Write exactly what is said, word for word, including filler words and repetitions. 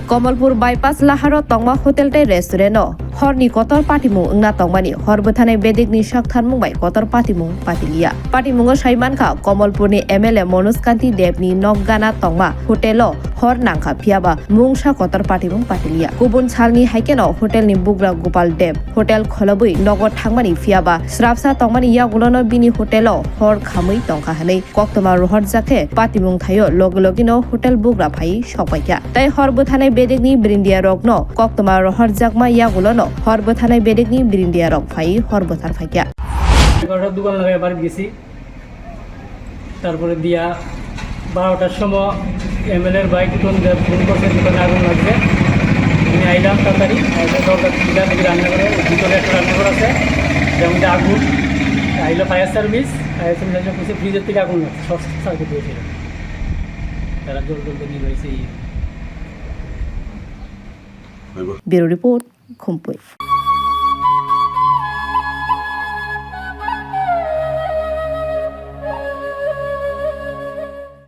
Komolpur bypass laharo tongma hotel tei restaurant-o horni kotor patimung wngna tongmani hor bwthanai bedekni saktharmung bai kotor patimung patiliya. Patimungo sai mankha, Komolpurni M L A Manoj Kanti Debni nok gana tongma hotel-o hor nangkha, phiyaba mungsa kotor patimung patiliya. Kubun salni haikheno hotelni bugra Gopal Deb hotel kholobwi nogo thangmani, phiyaba srapsa tongmani yagulono bini hotel-o hor khamwi tongkha hwnwi koktwma rohorjak khe patimung thaio logi logino hotel bugra phaiwi sokpaikha. Tei hor bwthanai bedekni birindiyarokno koktwma rohorjakma yagulono hor bwthanai bedekni birindiyarok phaiwi hor bwthar phaikha. এগারোটার দোকান লাগাই বাড়িত গেছি। তারপরে দিয়া বারোটার সময় এমএলএর ভাই টিটন দেব ফোন করছে, দোকানে আগুন লাগছে। আমি আইলাম তাড়াতাড়ি, আইসা দরজা খুলে দেখি রান্নাঘরে, ভিতরে একটা রান্নাঘর আছে, যার মধ্যে আগুন। আইলো ফায়ার সার্ভিস, ফায়ার সার্ভিস এসে বলছে ফ্রিজের থেকে আগুন লাগছে, শর্ট সার্কিট হয়েছিল। তারা জোর জোর করে নিয়ে রয়েছে এই। Bureau Report, Khumpui.